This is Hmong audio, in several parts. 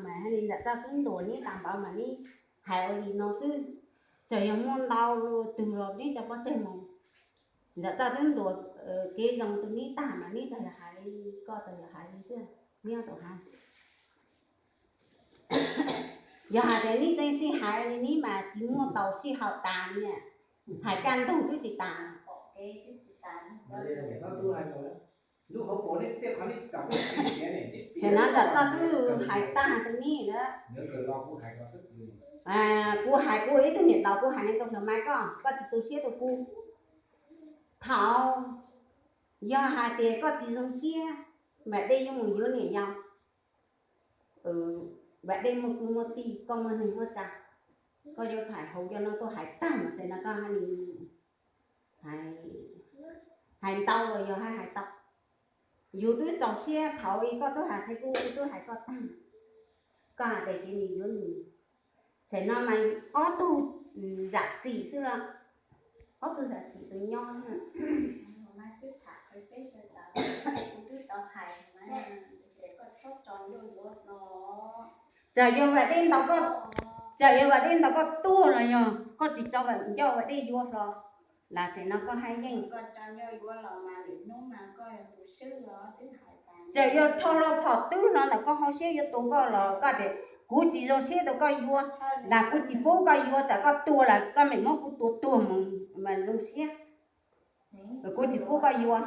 Mas hais li ntawm Txaj twb ntuas neb tas npaum mas neb hais ua li no xwb, txawm yog muaj ntau twg los neb cov pov tseg mus. Ntawm Txaj twb ntuas kev zoo rau neb tag mas neb txawm yog hais li, koj txawm yog hais li xwb, neb ob tug hais. Yog hais tias neb tseem sij hais li neb mas tsis muaj tau sij hawm tas li, hais kaj ntug twb tsis tas. Ces no ntawm Txaj twb hais tag rau neb na. Kuv hais kuv ib tug niam laus, kuv hais li rau Hluas Maiv koj, koj tsis tu siab rau kuv. Thaum yog hais tias koj tsis zoo siab, Vam Dej yuav mus yuav niam yau, Vam Dej muaj kwv muaj tij, koj muaj neeg muaj tsav, koj yuav hais hauv cov no tuaj hais tag mas tam no koj hais ntau los yog hais hais tau. Yus twb txaus siab thaum koj twb hais qhia kuv, kuv twb hais koj tag. Koj hais tias cia nws yuav nws, tam no mas ob tug zam txim xwb los, ob tug zam txim tus nyob. Txawm yog Vam Dej ntaus koj, txawm yog Vam Dej ntaus koj tuag los yog koj tsis tso Vam, nco Vam Dej yuav hlo, las tam no koj haj yeej. Txawm yog rho hlo phom twb hlo ntawm koj hauv siab yuav tua koj los koj tias kuv tsis zoo siab rau koj yuav, las kuv tsis pub koj yuav, txawm koj tuag los koj mam muab kuv tua tuag mus mas zoo siab. Kuv tsis pub koj yuav,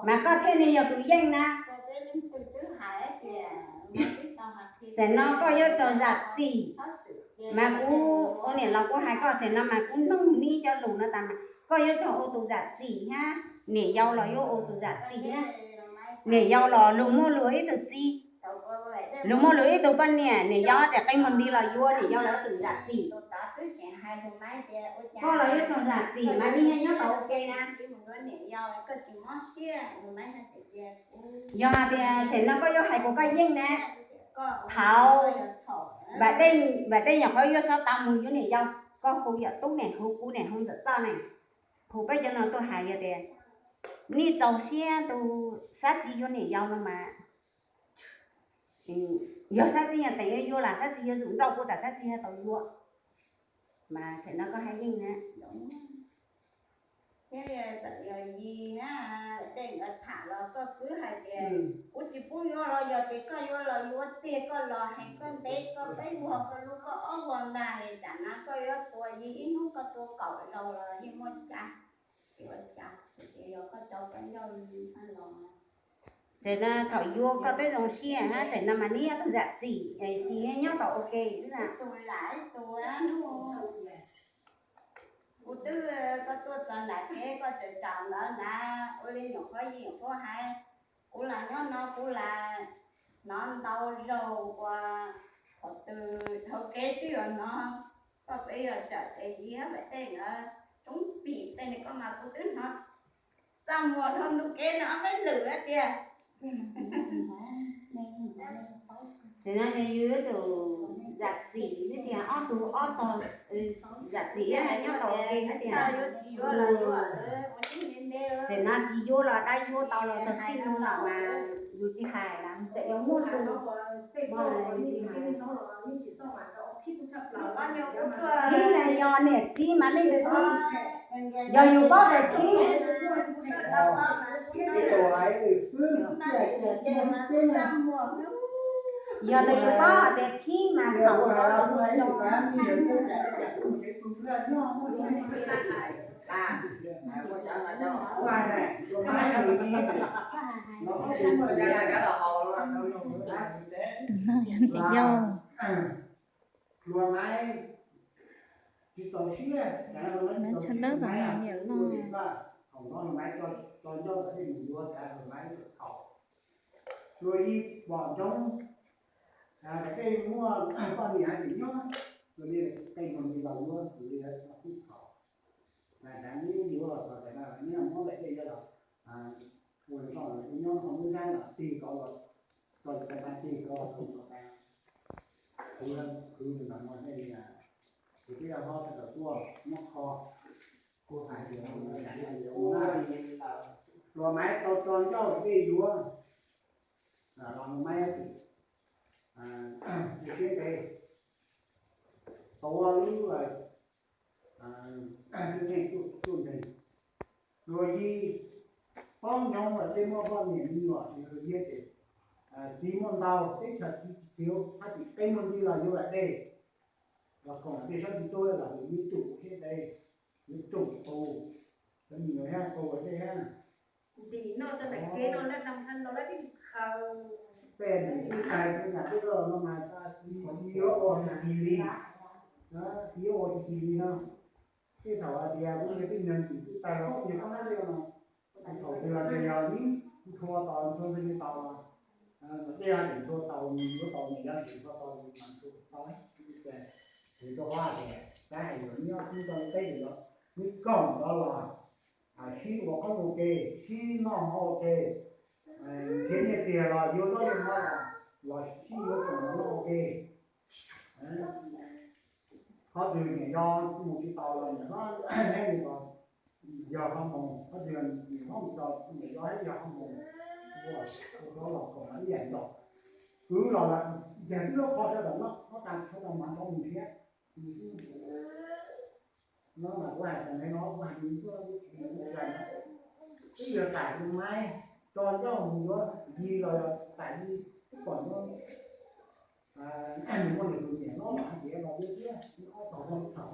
mas koj thiaj li yog tus yeej na. Tam no koj yuav raug zam txim, mas kuv ua niam laus kuv hais koj tam no mas kuv nug neb cov lus no tas mas koj yuav raug ua tus zam txim thiab, niam yau los yuav ua tus zam txim thiab. Niam yau los luag muaj luag ib tug txiv, luag muaj luag ib tug poj niam, niam yau tseem qi mus nti los yuav, niam yau los ua tus zam txim. Koj los yuav raug zam txim mas neb nyob tau ua ke na. Yog hais tias tam no koj yuav hais kom koj yeej na, thaum Vam Dej, Vam Dej nyuam qhuav yuav xov tooj mus yuav niam yau, koj hu yawm tub ne, hu kuv ne, hu ntawm Txaj ne, hu peb cov no tuaj hais yog tias neb txaus siab tus Xab Txis yuav niam yau no mas, yog Xab Txis yog teem yuav yuav las Xab Txis yuav zum nrauj kuv tas Xab Txis yuav tau yuav. Mas tam no koj haj yeej na. Thiab txawm yog Yis na, tej nkawd tham los koj twb hais tias kuv tsis pub yuav los yog tias koj yuav los yuav tiag, koj los heev koj ntev koj peb vuag koj lub koj ob vuag ntag li, tam no koj yuav tua Yis ib hnub koj tua kaum zaus los yeej muaj cas. Ces ua cas ces yog koj cov poj ncauj li los. Tam no thaum yuav koj twb zoo siab na, tam no mas neb yuav tau zam txim, Yis nyob tau ua ke xwb na. Tus lam ib tus hnub kuv twb, koj tuaj txog nram kev koj tseem tsaum ntawd na, ua li nyuam qhuav Yis nyuam qhuav hais, kuv lam nyob no kuv lam hnov ntau zaus uas thaum twg dhau kev twb yuav hnov koj peb yuav tsawm ces Yis hab Vam Dej nkawd tsoob pim tej ne koj mas kuv twb hnov Txaj Muag dhau ntu kev no ob peb lwm hab tiag. Tam no yus yuav tsum zam txim thiab tias ob tug ob tog zam txim thiab nyob tau ua ke thiab tias. Tam no tsis yuav los dab yuav tau los txog txij no los mas yus tsis hais los txawm yuav muaj tus, yus tsis hais. Khib los yog niam txiv mas leej twg khib? Yog yus paub tias khib, yog tias yus paub hais tias khib mas thaum Tus no yog niam yau. Hluas Maiv tsis txaus siab, Maiv tsis txaus siab, Hluas Maiv niam loj. Thaum no Hluas Maiv tso ncauj kom tej mus yuav, Hluas Maiv thaum Hluas Yis pom ntsoov tej muaj poj niam tseem nyob, Hluas Yis qee mus nti los yuav, Hluas Yis txhob thaum, mas neb yuav los txog ntawm no, neb muab Vam Dej yuav los ua zoo, nyob hauv lub nrab no tig tau los, tau tig tau los, khwv ntawm no, tus twb yog hlob sawv daws tuaj muab kho, kuv hais tias Hluas Maiv tau tso ncauj dej yuav, los Hluas Maiv tim, Tau ua lub, lub neej tuj nteeg, luag yig, paub nyob los tej muaj poj niam me nyuam ces luag yig ces txiv muaj ntau, teb chaws txiv txiv hab tim peb muaj nti los yuav lam dej, los koom tej sab tsis tuaj los yus me tub khiab dej, yuav tsoom qus, cov me nyuam hab qus dej hab. Ntim noj rau daim kev no laj dam hab los laj tib tsis khaws. Tej nws twb tais tus nyam twb loj no mas yuav ua tsis tsis li, yuav ua tsis tsis li no. Tej thaum hais tias kuv niag tij neeg ntim twb tais los kuj yog koj hab li no. Thaum twg hais tias yog neb ntxhua tau ntxhua ntxhua tau, tej hais tias ntxhua tau nws yuav tau nws, yog tsis ntxhua tau nws mas ntxhua tsis tau. Ces rau qhov hais tias tab hais tias neb ob tug tau teb ces neb koom ntawd los sib ua qoob ua ke, sib noj mov ua ke, nrhiav nyiaj txiag los yuav zaub yuav mov los sib yuav tsoom mov noj ua ke. Qhov twg niam yau mus tsis tau los niam hlob neb mus los yog qhov mus, qhov twg niam hlob mus tau niam yau hab yog qhov mus. Ua hlob los koom ib yam nkaus, kwv los yog twb lub qhov sawv daws noj, qhov tas sawv daws mas tau mus nrhiav. No mas kuv hais tias no kuv hais mus ntxuaj ib yam no, twb yog tam tus Maiv tso ncauj mus yuav yig los yog tam yig twb pom nyob, nws muaj nws tus niam hlob los hais tias los yuav thiab, ob tog muaj lub thaum.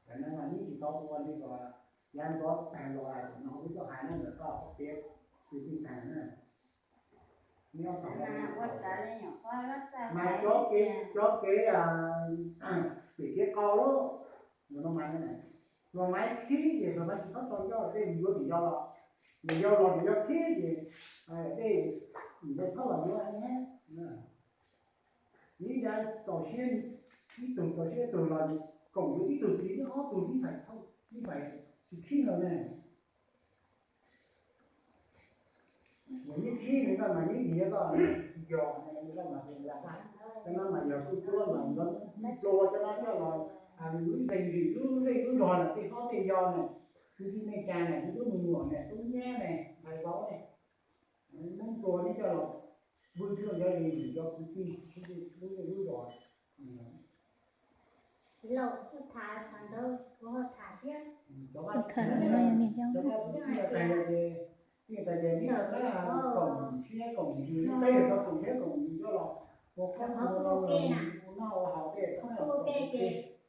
Tam no mas yeej tsis tau ua li kom yav ntxov tag los hais tias no wb tuaj hais no ntawm koj tias kwv tij tag na. Mas cov kev, cov kev pem kev qau lawm, luag no mas, luag Maiv khib ces luag Maiv tsis txhob tso ncauj dej mus yuav niam yau los, niam yau los niam yau khib ces dej niam yau txhob los yuav. Ib yav txaus siab, ib tug txaus siab ib tug los koom yuav ib tug txiv, ib ob tug ib fais thauj ib fais tsis khib lawm ne. Yog neb khib nws koj mas neb ntiav koj, yog nws koj mas, cov no mas yog kuj cuab mas yuav nplua cov no coj los, lub zeeg nrim lub zej lub zog na, tej hlob tej yau na, kwv tij neej tsa na, lub me nyuam na, tub nyab na, npais vauv na, muab nplua neb coj los vwj thiab cov zeeg nrim cov kwv tij lub zej lub zog. Kuv tham no yog niam yau.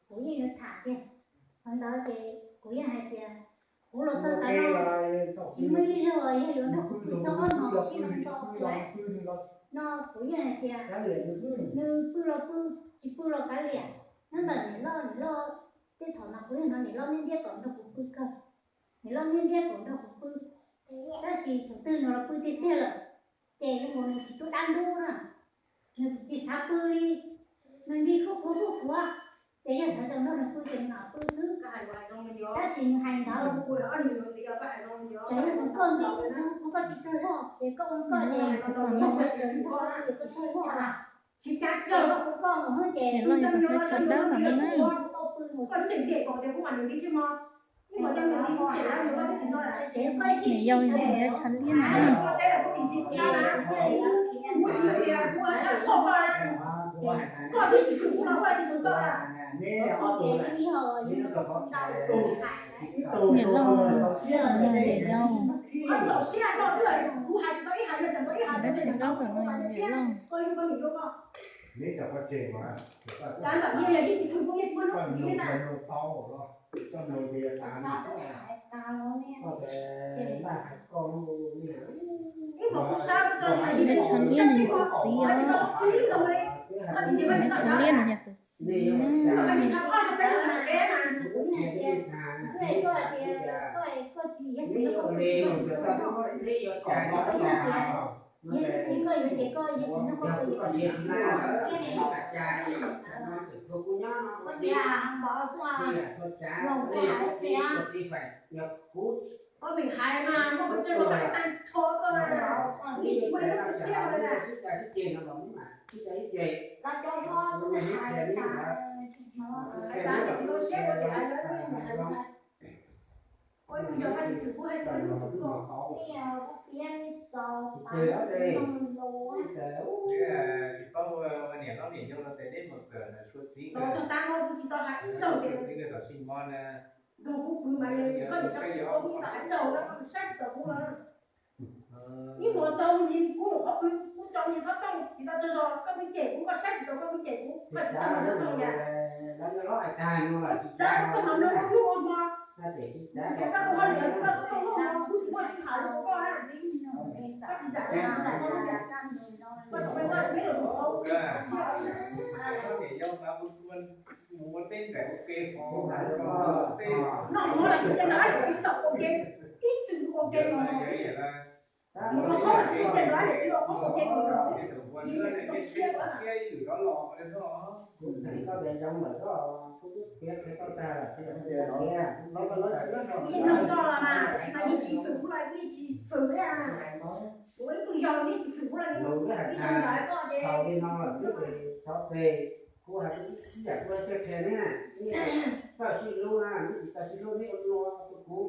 Kuv yeej yuav tham tias, qhov ntawd ces kuv yeej hais tias kuv los txog tav no tsis muaj ib zaug yog yuav nrog kuv pw txog ob hmo sib nrog tso kiag. No kuv yeej hais tias nws pw los pw, tsis pw los kav liam. Nyob ntawm niam loj, niam loj tej thaum no kuv yeej hnov niam loj ntiab ntiab kom nrog kuv pw kawg. Niam loj ntiab ntiab kom nrog kuv pw, tab sis thaum twg nws los pw tiag tiag lawm ces zoo nkaus nws tsis tub dab ntub na, nws tsis xav pw li, nws nti kuj kuav kuj kuav, ces yog sawv tsees nrog nws pw ces nws mam pw xwb. Tab sis nws hais ntawd, txawm yog kuv koj ntxim kuv koj tsis tsaug zog ces koj ua koj ces, koj sawv tsees koj ua koj tsaug zog. Tsis tsav txog koj ua koj mus xwb ces, niam loj yog tus hlawv tshav dawb tom no na. Niam yau yog tus hlawv tshav liab no na. Niam loj, niam yau, hlawv tshav dawb tom no yog niam loj. Hlawv tshav liab no yog tus txiv os. Hlawv tshav liab no yog tus txiv. Yog txiv koj yuav ces koj yuav tsis nrog koj pw. Koj tias npawv xwb, koj pheej hais mas muaj qhov tseeb los peb tag nrho koj na, yeej tsis muaj ib lub tu siab li na. Los cov hlob kuj hais tas, hais tas tsis tau siab koj ces hais lawv, ua ib tug yog koj tsis txwm pub hais tsis tau lub xwm koj. Tsis paub niam Tsis tau hais ib zaug tias nrog kuv pw mas koj yuav saib kuv, koj twb tau hais zaug no koj saib tsis tau kuv no. Ib hmo tso mus kuv mus qhov pw, kuv tso mus xov tooj tsis tau tsaug zog, koj twb cem kuv, koj saib tsis tau koj twb cem kuv, koj tsis tau mus xov tooj yam. Tsav koj mam nrog kuv hnub ua hmo, ces koj ua hauj lwm koj xov tooj hnub ua hmo, kuv tsis muaj sij hawm li koj na. Koj tsis zam, koj tsis zam, koj tsis zam, koj tsis peb, koj tsis peb los mus qhov. Mus ua teb nraim ua ke, noj mov los kuv cia nrog dab laug txiv txom ua ke, ib txwm ua ke los mus qhov los kuv cia nrog dab laug txiv ua qhov ua ke los, kuv tsis txaus siab. Kuv tseem tau tias zoo lawm, kuv twb piav qhia tau tag lawm, tsis yog tias piav, kuv piav tau tag. Yeej nug koj los mas, tsis mas yeej tsis fwm kuv los yeej tsis fwm thiab. Kuv ib tug yog yeej tsis fwm kuv los yeej tsis fwm koj ces thaum li no lawm xwb ces thov qe, kuv hais ib yam kuv thiaj qhia neb, neb txawj sib hlub na, neb tsis txawj sib hlub neb ua luaj rau kuv.